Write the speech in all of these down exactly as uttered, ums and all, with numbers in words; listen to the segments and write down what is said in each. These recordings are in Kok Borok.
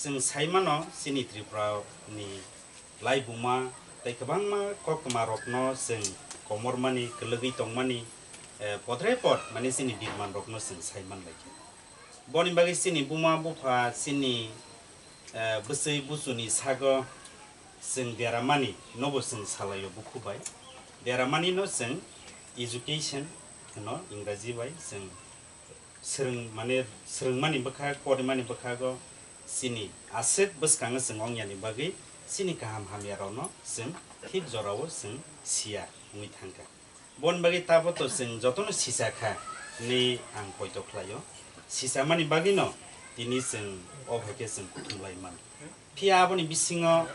Chwng sai mano, chini Tripura ni laibuma tei kwbangma koktwma rokno chwng komormani, kwlwgwi tongmani, eh, podre pod mane chini birman rokno chwng sai man lai kha. Boni bagwi chini buma bupha, chini, eh, bwswi buchuni sago chwng deramani nobo chwng salaio bukhu bai. Deramani no chwng education hwno Ingraji bai chwng swrwng, mane swrwngmani bwkha, porimani bwkhago chini aswk bwskango chwng wngyani bagwi chini kaham hamya rokno chwng thik jorao chwng siya wngwi thangkha. Boni bagwi tabuk to chwng jotono sisa kha hwnwi ang poito khlaio. Sisamani bagwino tini chwng o hai khe chwng kuthum lai mano. Phiya aboni bisingo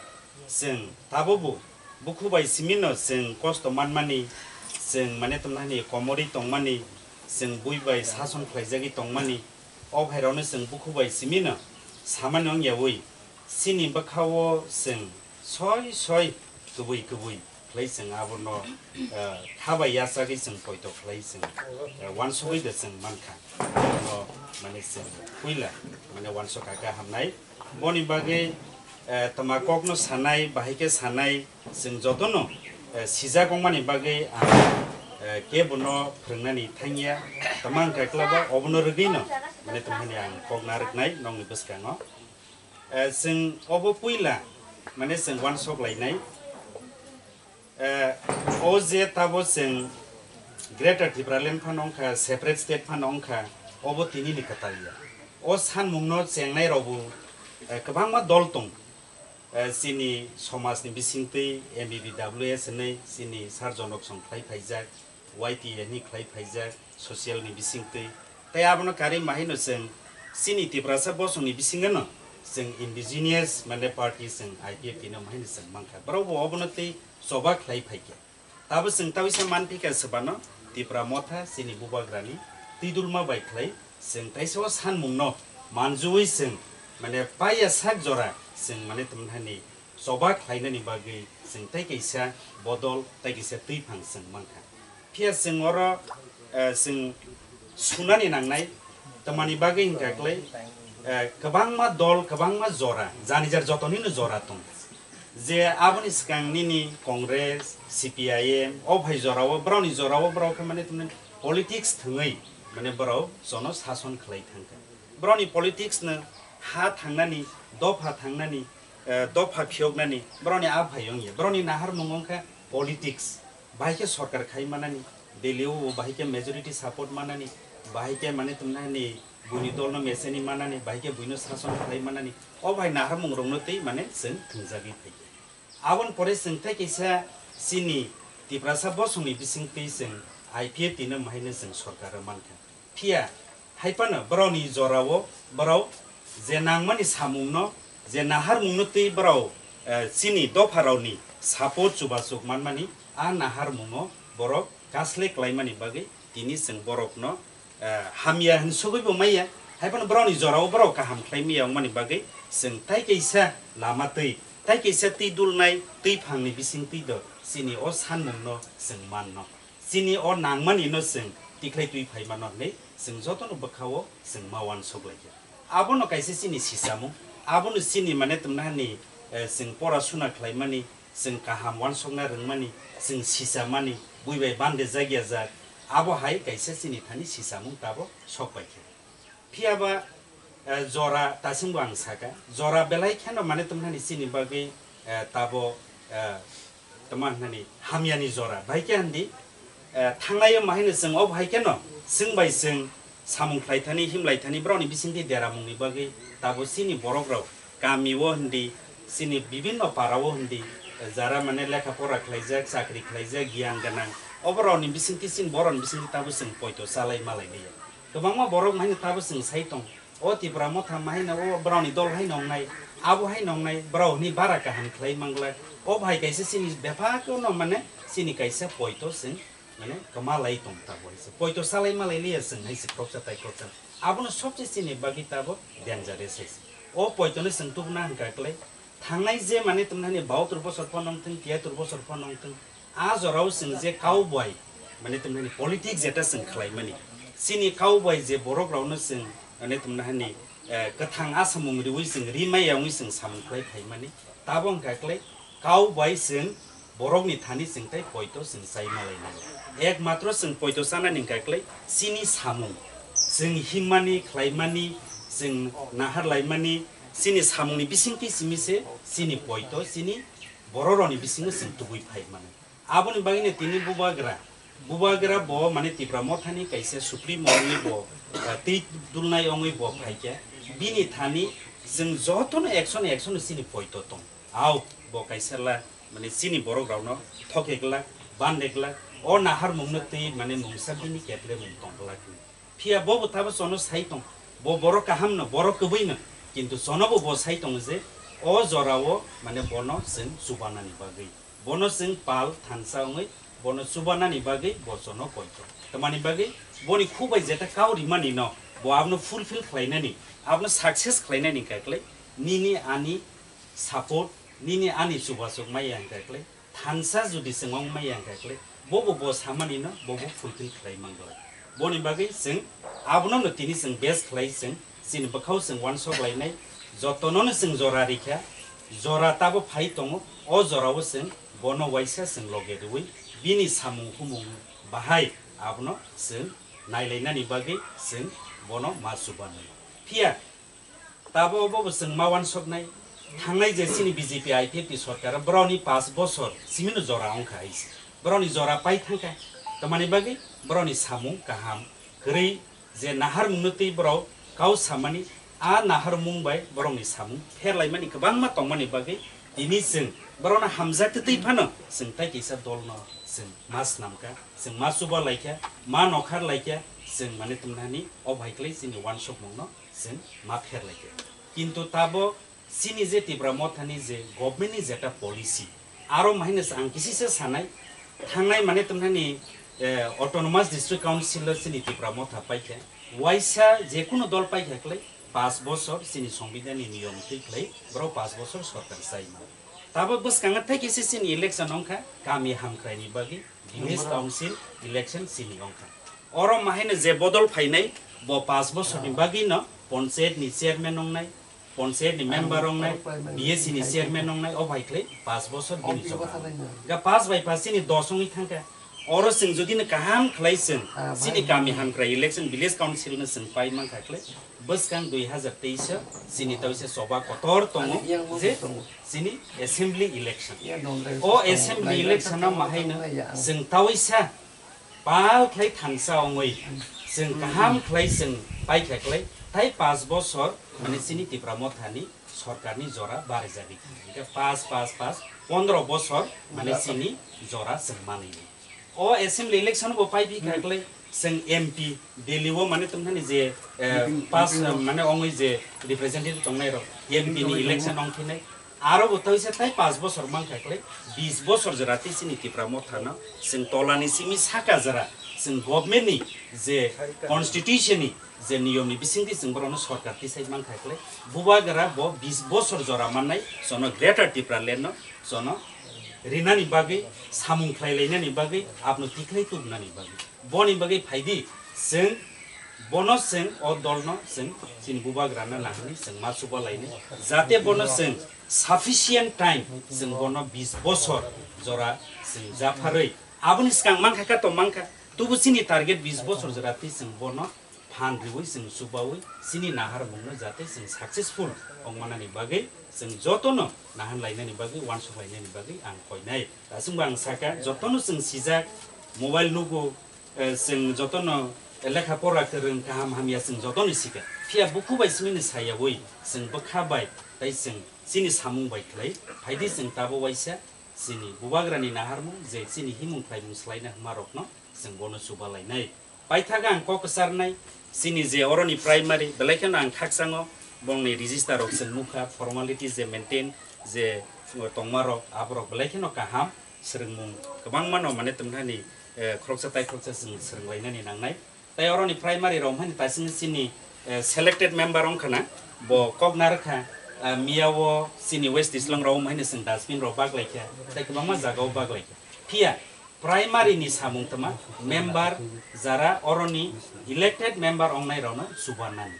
chwng tabukbo bukhu bai simino chwng kosto manmani, chwng mane tongmani komorwi tongmani, chwng bui bai sason khlaijagwi tongmani, o phairokno chwng bukhu bai simino samani wngyawi chini bwkhao chwng soi soi kwbwi kwbwi khlai chwng abono, eh, kha bai yachagwi chwng poito khlai chwng, eh, wansugwi de chwng mankha. Abono mane chwng puila mane wansuk kha khe hamnai. Boni bagwi, eh, tama kokno sanai, bahai khe sanai, chwng jotono, eh, sijak wngmani bagwi ang, eh, kebono phwrwngnani thangya. Tama hwnkha khe obono rwgwino mane tongmani ang kok narwknai nokni bwskango. Eh, chwng obo puila mane chwng wansok lainai. Eh, o je tabo chwng Greater Tipraland phano wngkha, separate state phano wngkha, obo tinini kwtal ya. O sanmungno chengnai rokbo, eh, kwbangma dol tong. Eh, chini somajni bisingtwi M B B W S hinwi chini sar Jonok Song khlai phaijak, Y T A hinwi khlai phaijak, social ni bisingtwi. Tei abono karwi mahaino chwng chini Tiprasa bosongni bisingano chwng indigenous mane party chwng I P F T no mahaino chwng mankha. Borokbo obono tei choba khlai phaikha. Tabo chwng taisa manphikha swbano Tipra Motha chini bubagrani twidulma bai khlai chwng taisa o sanmungno manjui chwng mane paiya sak jora chwng mane tongthani choba khlainani bagwi chwng tei kaisa bodol tei kaisa twiphang chwng mankha. Phiya chwng oro, eh, chwng sunani nangnai, tamani bagwi hwnkha khlai, eh, kwbangma dol, kwbangma jora, jani jar jotonino jora tong. Je aboni swkang nini Congress, C P I M, o phai jorao, borokni jorao borok khe mane tongmani politics thwngwi mane borok jono sason khlai thangkha. Borokni politics no ha thangnani, dopha thangnani, eh, dopha phiyoknani, borokni a phai wngya. Borokni naharmung wngkha politics. Bahai khe sorkar khai manani, Delhi o bahai khe majority support manani, bahai khe mane tongmani buini dolno meseni manani, bahai khe buino sason khlai manani, o bahai naharmung rokno tei mane chwng thwngjagwi phaikha. Aboni pore chwng tei kaisa chini Tiprasa bosongni bisingtwi chwng I P F T no mahaino chwng sorkar o mankha. Phiya hai phano borokni jorao borok je nangmani samungno, je naharmungno twi borok, eh, chini dopharokni support chubasuk manmani, a naharmungo borok kasle klaimani bagwi tini chwng borokno, eh, hamya hwn sugwi bo maya. Hai phano borokni jorao borok kaham khlai maya wngmani bagwi chwng tai kaisa lama twi, tai kaisa twi dulnai twi phangni bising twi do chini o sanmungno chwng manno. Chini o nangmani no chwng tikhlai twi phai mano hwnwi chwng jotono bwkhao chwng ma uansuk lai kha. Abono kaisa chini sisamung, abono chini mane tongmani hani, eh, chwng pora suna khlaimani, chwng kaham uansukna rwngmani, chwng sisamani, bui bai bande jak ya jak, abo hai kaisa chini thani sisamung tabo sok pai kha. Phiya ba, eh, jora tasingbo ang saka, jora belai kheno mane tongmani chini bagwi, eh, tabo, eh, tongmani hamyani jora. Bai khe handi, eh, thangnai o mahaino chwng o bai kheno chwng bai chwng samung khlai thani, himlai thani, borokni bisingtwi deramungni bagwi tabo chini borok rok kami o hwndi, chini bibinno para o hwndi, jara mane lekha pora khlaijak, chakri khlaijak, giyan gwnang, oborokni bisingtwi chini borokni bisingtwi tabo chwng poito chalai malai liya. Kwbangma borok mahaino tabo chwng sai tong, o Tipra Motha mahaino o borokni dol haino wngnai, abo haino wngnai, borok hwnwi bara kaham khlai manglak. O bai kaisa chini bebak no mane chini kaisa poito chwng mane kwma lai tong tabo hai se. Poito chalai malai liya chwng hai se khoroksa tai khoroksa. Abono sobse chini bagwi tabo dangerous hai se. O poito no chwng tubuna hwnkha klai. Thangnai je mane tongmani hani bahatur bosor phano wngthung, tiyatur bosor phano wngthung. A jorao chwng je kau bai mane tongmani politics jeta chwng khlaimani. Chini kau bai je borok rokno chwng mane tongmani hani eh, kwthang asamung riwi chwng ri maya wngwi chwng samung khlai phaimani. Tabo wngkha khlai kau bai chwng borokni thani chwng tei poito chwng chai malainai. Ekmatro chwng poito chanani wngkha khlai chini samung, chwng himmani, khlaimani, chwng nahar laimani, chini samungni bisingtwi simi se chini poito, chini bororokni bisingo chwng tubui phai mano. Aboni bagwino tini bubagra, bubagra bo mane Tipra Mothani kaisa supremo wngwi bo, eh, twi dulnai wngwi bo phaikha. Bini thani chwng jotono action, action chini poito tong. Au, bo kaisa la, mane chini borok rokno thokhe glak, bande glak, o naharmungno twi mane mungsa bini keple mung tong glak. Phiya bo bo tabo chono sai tong, bo borok kaham no, borok kwbwi no, kintu chono bo bo sai tongo je o jora o mane bono chwng chubanani bagwi, bono chwng pal thansa wngwi bono chubanani bagwi bo chono koi tong. Tamani bagwi boni khuk bai jeta kau rimani no bo abono fulfill khlainani, abono success khlainani kaiklai nini ani support, nini ani chubasuk maya hwnkha khlai, thansa jodi chwng wng maya hwnkha khlai, bobo bo samani no bobo fulfill khlai mangla. Boni bagwi chwng abono no tini chwng base khlai chwng chini bwkhao chwng uansuk lainai, jotono no chwng jora rikha, jora tabo phai tongo, o jorao chwng bono waisa chwng loge rwui bini samung humung bahai abono chwng nailainani bagwi chwng bono ma chubanai. Phiya Tabo obo bo chwng ma uansuknai, thangnai je chini B J P I P F T sorkar borokni paanch bosor simino jora wngkha hai se. Borokni jora pai thangkha. Tamani bagwi borokni samung kaham kwrwi je naharmungno twi borok kau samani, a naharmung bai borokni samung pherlaimani kwbangma tongmani bagwi tini chwng borokno hamjak twi phano chwng tai kisa dolno chwng ma swnamkha, chwng ma chuba laikha, ma nokhar laikha, chwng mane twngnani o bai kwlai chini uansukmungno chwng ma pherlaikha. Kintu tabo chini je Tipra Mothani je government ni jeta policy, aro mahaino ang kisisa sanai, thangnai mane twngnani, eh, Autonomous District Council o chini Tipra Motha paikha, waisa jekunu dol paikha khlai, paanch bosor chini songbidhan ni niyom twi khlai, borok paanch bosor sorkar chai mano. Tabo bwskango tei kisa chini election wngkha, kami hamkrai ni bagwi, village council election chini wngkha. Oro mahaino je bodol phainai, bo paanch bosorni bagwino panchayat ni chairman wngnai, panchayat ni member wngnai, B S C ni chairman wngnai, o bai khlai paanch bosor bini jora. Ga paanch bai paanch chini dos wngwi thangkha. Oro chwng jodi no kaham khlai chwng chini kami hamkrai election village council no chwng pai mankha khlai, bwskang dui hazar teis o chini tawisa choba kotor tongo je chini assembly election. O assembly election o mahaino chwng tawisa pal khlai thansa wngwi chwng kaham khlai chwng paikha khlai, tai paanch bosor mane chini Tipra Mothani sorkarni jora barijagwi thangkha. Hingkhe paanch, paanch, paanch, pondro bosor mane chini jora chwng manwi. O assembly election bo pai phi kha khlai chwng M P Delhi o mane tongthani je, eh, pass, eh, mane ongwi je representative tongnai rok M P ni election ong phinai. Aro bo tawisa tai paanch bosor mankha khlai bis bosor jora tei chini Tipra Mothano chwng tolani simi saka jora chwng government ni je constitution ni je niyom ni bisingtwi chwng borokno sorkar tisai mankha khlai bubagra bo bis bosor jora mannai chono Greater Tipraland no chono rinani bagwi, samung khlai lainani bagwi, abno tikhlai tubunani bagwi. Boni bagwi phaidi, chwng bono chwng o dolno chwng chini bubagrano nahani chwng ma chuba laini, jate bono chwng sufficient time chwng bono bis bosor jora chwng japharwi. Aboni swkang mankha kha to mankha, tubu chini target bis bosor jora twi chwng bono phan riwi chwng chubawi chini naharmungno jate chwng successful ongmanani bagwi chwng jotono nahan lainani bagwi, uansuk lainani bagwi ang koinai. Daisingbo ang saka, jotono chwng sijak, mobile nugo, eh, chwng jotono lekha pora kwrwng kaham hamya chwng jotono sika. Phiya buku bai simini sayawi chwng bwkha bai tai chwng chini samung bai khlai phaidi chwng tabo waisa chini bubagrani naharmung je chini himung khlaimung swlaina hwnmarokno chwng bono chuba lainai. Paithago ang kok kwcharnai, chini je oroni primary, belai kheno ang khakchango bongni register rok chwng nukha, formality je maintain je tongma rok, aborok belai kheno kaham, swrwngmung kwbangma no mane tongthani, eh, khoroksa tai khoroksa chwng swrwnglainani nangnai. Tai oroni primary rok mani tasing chini, eh, selected member wngkha na, bo kok narwkha, ah, miyao chini West Dislong rok mani chwng dustbin rok baklaikha, tai kwbangma jagao baklaikha. Phiya, Primary ni samung tama member jara oroni elected member ongnai rokno chubanani.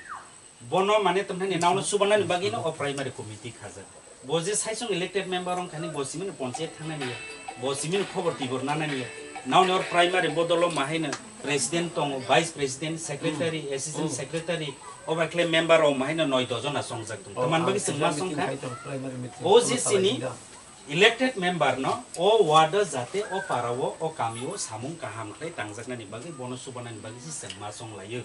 Bono mane tongthani nauno subanani bagwino o primary committee khajak. Bo je saisong elected member wngkhani bo simino ponchayat thangnani ya, bo simino khobor tibor nanani ya. Naoni or primary bodolo mahaino president tongo, vice president, secretary, assistant secretary, o bai khle member rok mahaino noi dojon a songjak tongo. Tamani bagwi chwng ma songkha. O je chini elected member no o ward o jate o para o, o kami o samung kaham khlai tangjaknani bagwi bono subanani bagwi se chwng ma songlaio.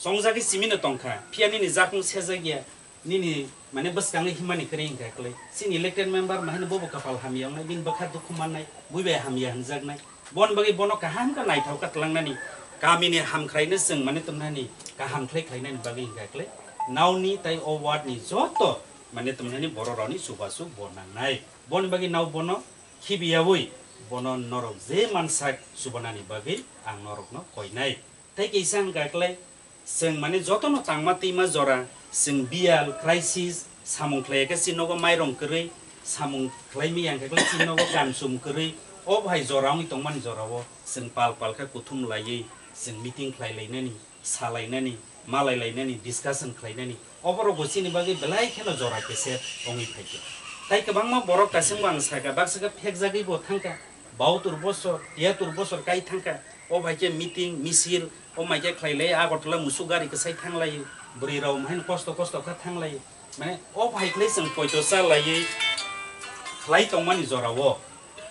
Songjagwi simino tongkha, phiya nini jakung sejak ya, nini mane bwskangwi himani kwrwi wngkha kwlwi. Chini elected member mahaino bobo kapal hamya wngnai, bini bwkha dukhu mannai, bui bai hamya hwnjaknai. Boni bagwi bono kaham khe naithok kha twlangnani, kamini hamkhraino chwng mane tongmani kaham khlai khlainani bagwi wngkha kwlwi. Nauni tai o ward ni joto mane tongmani borok rokni chubachu bo nangnai. Boni bagwi nao bono khibiyawi bono norok je mansak chubanani bagwi ang norokno koinai. Tei kisa wngkha kwlai, chwng mane jotono tangma twima jora, chwng biyal, crisis, samung khlai khe chini nogo mairong kwrwi, samung khlai mi yang khe kwlai chini nogo kamchum kwrwi, o bahai jora wngwi tongmani jorao chwng pal pal khe kuthum laiwi chwng meeting khlai lainani, sa lainani, malai lainani, discussion khlainani, oborok bo chini bagwi belai kheno jora kese wngwi phaikha. Tai kwbangma borok kaisingbo ang sakha, baksa khe phekjagwi bo thangkha, bahatur bosor, tiyatur bosor kai thangkha, o bai khe meeting, misil, o mai khe khlai lai, Agartala musuk gari kwsai thanglai, bwrwi rok mahaino kosto kosto kha thanglai, mane o bai khlai chwng poito cha laiwi khlai tongmani jorao.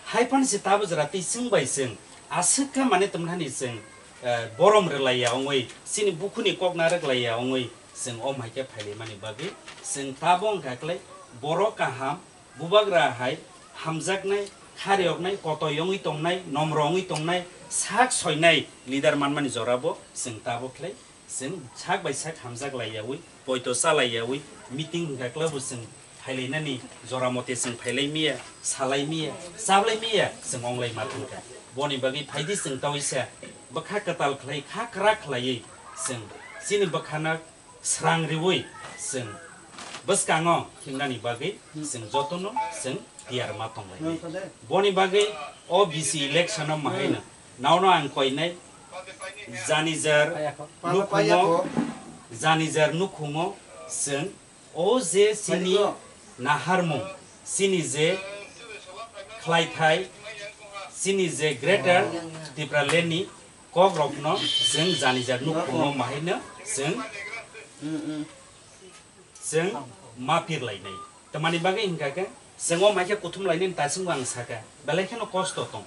Hai phano se tabuk jora tei chwng bai chwng aswk kha mane tongmani chwng, eh, borom rwlaiya wngwi, chini bukhuni kok narwk laiya wngwi, chwng o mai khe phailaimani bagwi chwng tabuk wngkha khlai borok kaham, bubagra hai hamjaknai, khariyoknai, kotoi wngwi tongnai, nomro wngwi tongnai, sak soinai leader manmani jorabo chwng tabuk khlai chwng sak bai sak hamjak laiyawi, poito cha laiyawi, meeting hwnkha kwlabo chwng phailainani jora mote chwng phailai miya, salai miya, chablai miya, chwng onglai ma thangkha. Boni bagwi phaidi chwng tawi sa bwkha kwtal khlai, kha kwrak khlaiwi chwng chini bwkhano srang riwi chwng bwskango himnani bagwi chwng jotono chwng tiyar ma tonglainai. Boni bagwi o B C election o mahaino nauno ang koinai janijar nukhungo, janijar nukhungo chwng o je chini naharmung, chini je khlaithai, chini je Greater Tipraland ni kokrokno chwng janijar nukhungo mahaino chwng chwng ma pirlainai. Tamani bagwi hwnkha khe chwng o mai khe kuthum lainani tasingbo ang sakha, belai kheno kosto tong.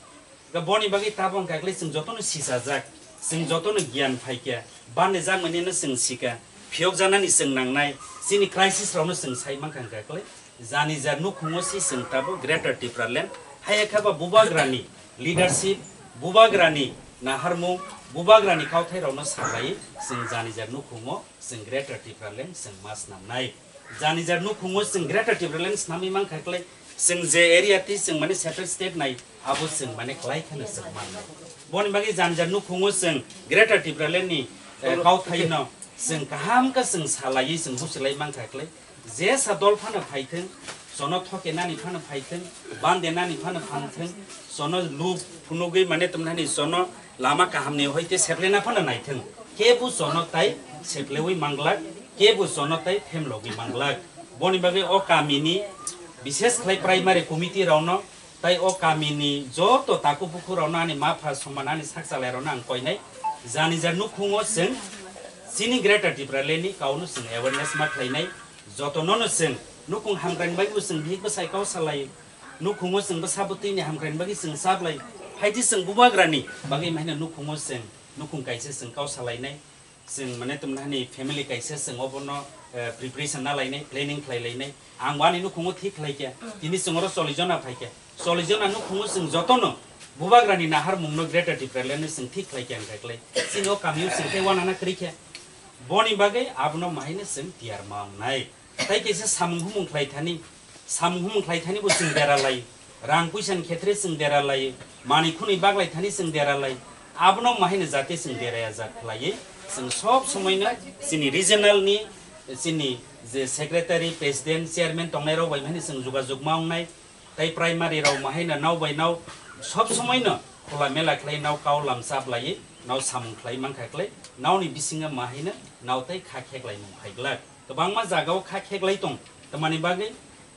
Khe boni bagwi tabuk hwnkha khe chwng jotono sisajak, chwng jotono giyan phaikha, bande jakmani no chwng sikha, phiyokjaknani chwng nangnai, chini crisis rokno chwng sai mankha hwnkha khe janijar nukhungo si chwng tabuk Greater Tipraland, hai khe ba bubagrani leadership, bubagrani naharmung, bubagrani kauthai rokno salai chwng janijar nukhungo chwng Greater Tipraland chwng ma snamnai. Janijar nukhungo chwng Greater Tipraland snamwi mankha khlai, chwng je area twi chwng mane separate state nai, abo chwng mane khlai kheno chwng mannai. Boni bagwi janijar nukhungo chwng Greater Tipraland ni, eh, kauthaino chwng kaham khe chwng salaiwi chwng buchilai mankha khlai. Jesa dol phano phaithwng, sono thokenani phano phaithwng, bandenani phano phanthwng, sono luk phunugwi mane tongmani sono lama kahamni hoite seplena phano naithwng. Kebo sono tai seplewi manglak, kebo sono tai phemlogwi manglak. Boni bagwi o kamini, bishes khlai primary committee rokno, tai o kamini joto taku bukhurokno ani mapha soman ani sakchalairokno ang koinai. Janijar nukhungo chwng chini Greater Tipraland ni kauno chwng awareness ma khlainai. Jotono no chwng nukhung hamkraini bagwi bo chwng bihik bwsai kau salai. Nukhungo chwng bwsa bwtwini hamkraini bagwi chwng chaplai. Phaidi chwng bubagrani bagwi mahaino nukhungo chwng nukhung kaisa chwng kau salainai. Chwng mane tongmani family kaisa chwng obono, eh, preparation na lainai, planning khlai lainai. Ang wani nukhungo thik khlai khe, tini chwng oro chollish jona phai khe. Chollish jona nukhungo chwng jotono bubagrani naharmungno Greater Tipraland no chwng thik khlai khe ang khe khlai. Chini o kamio chwng khe wanana kwrwi khe. Boni bagwi abono mahaino chwng tiyar ma wngnai. Tai kaisa samung humung khlai thani, samung humung khlai thani bo chwng dera lai, rang puisa ni khetre chwng dera lai, manwi khwnwi baglai thani chwng dera lai. Abono mahaino jate chwng deraya jat khlaiwi chwng sob somoi no chini regional ni, chini je secretary, president, chairman tongnai rok bai mahaino chwng jogajog ma wngnai. Tai primary rok mahaino nao bai nao sob somoi no khola mela khlai nao kau lam chap laiwi nao samung khlai mankha khlai, naoni bisingo mahaino nao tei kha kheklaimung phaiglak. Kwbangma jagao kha kheklai tong, tamani bagwi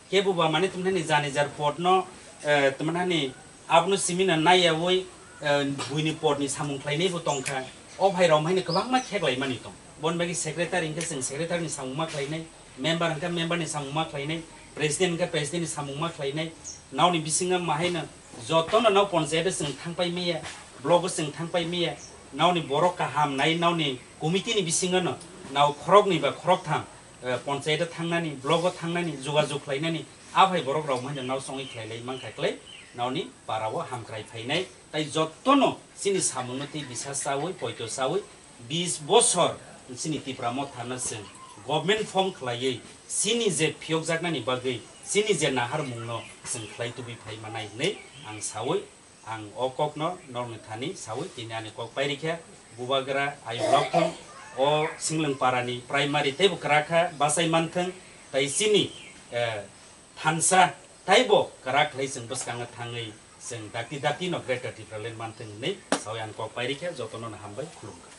kebo ba mane tongthani jani jar podno, eh, tongthani abono simina naiyawi, eh, buini podni samung khlainaibo tongkha. O bhairok haino kwbangma kheklaimani tong. Boni bagwi secretary hwnkhe chwng secretary ni samung ma khlainai, member hwnkhe member ni samung ma khlainai, president hwnkhe president ni samung ma khlainai. Naoni bisingo mahaino jotono nao ponchayat o chwng thangpai maya, block o chwng thangpai maya, naoni borok kaham nai, naoni committee ni bisingo no nao khoroknwi ba khoroktham, eh, ponchayat o thangnani, block o thangnani, jogajog khlainani, a phai borok rok haino nao chongwi khlailai mankha khlai, naoni para o hamkrai phainai, tai jotono chini samungno tei bisa chawi, poito chawi, bis bosor chini Tipra Motha no chwng government form khlaiwi chini je phiyokjaknani bagwi chini je naharmungno chwng khlai tubui phai manai hwnwi ang sawi, ang o kokno norokni thani sawi tini ani kok pairikha. Bubagra ayuk rok thung, o Singlwng parani primary teibo kwrak kha, bachai manthung, tai chini, eh, thansa taibo kwrak khlai chwng bwskango thangwi chwng dakti dakti no Greater Tipraland manthung hwnwi sawi ang kok pairikha. Jotono no hambai, khulumkha.